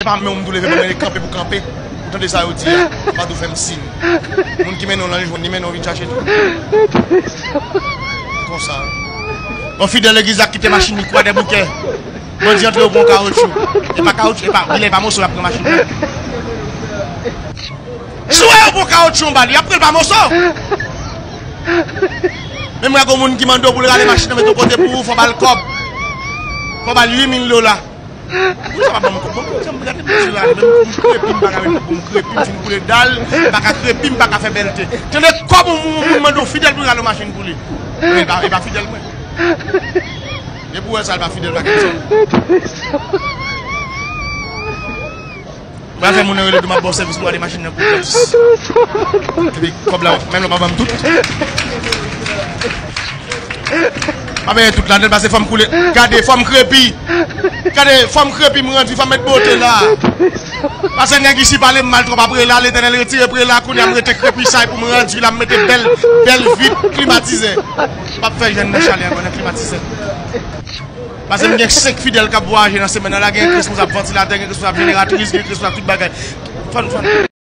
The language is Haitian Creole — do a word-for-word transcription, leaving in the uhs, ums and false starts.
Se pa menm ou m tou leve, mwen kanpe pou kanpe. Ou tande sa yo di a, ou pa tou fè m siy. Moun ki mennen w lan, li jwenn, li mennen w vin chache tou. Konsa. Bon, Fidel legliz la kite machin li Kwadèboukè. Bandi antre yo pran kawotchou. E pa kawotchou, e pa, bilè pa moso, y ap pran machin nan. Si w wè yo pran kawotchou anba li, y ap pran l pa moso. Menm lè gon moun ki mande w pou l rale machin nan, mete yon kote pou ou, fò w ba l kòb. Fò w ba l uit mil dola. Pou sa pa ban m kòb, ban m kòb, gade mesye la, menm pou m krepi, m pa ka menm pou m krepi, m fin boule dal, m pa ka krepi, m pa ka fè bèlte. Tande kòb yon moun, moun mande w Fidel pou l rale yon machin pou li. Men, e pa, e pa Fidel mwen. Depi w wè sa, l pa Fidel, pa gen sa. Mwen fè moun nan rele tou, m ap ba w sèvis pou ale machin nan pou gratis. Epi kòb la, menm lè w pa ban m tout. M ap peye tout ladan l, pase fò m koule. Gade, fò m krepi. Gade, fò m krepi, m randi, fò m met bote la. Pase nèg isi pale m mal twòp apre la, Letènèl retire prela, kounye a m rete krepi sa, e pou m randi la, m mete bèl, bèl vit, klimatizè. M ap fè jèn nan chalè ankò nan klimatizè. Pase m gen senk Fidel k ap vwayaje nan semèn nan la, gen responsab vantilatè, gen responsab jeneratris, gen responsab tout bagay. Fò n, fò n.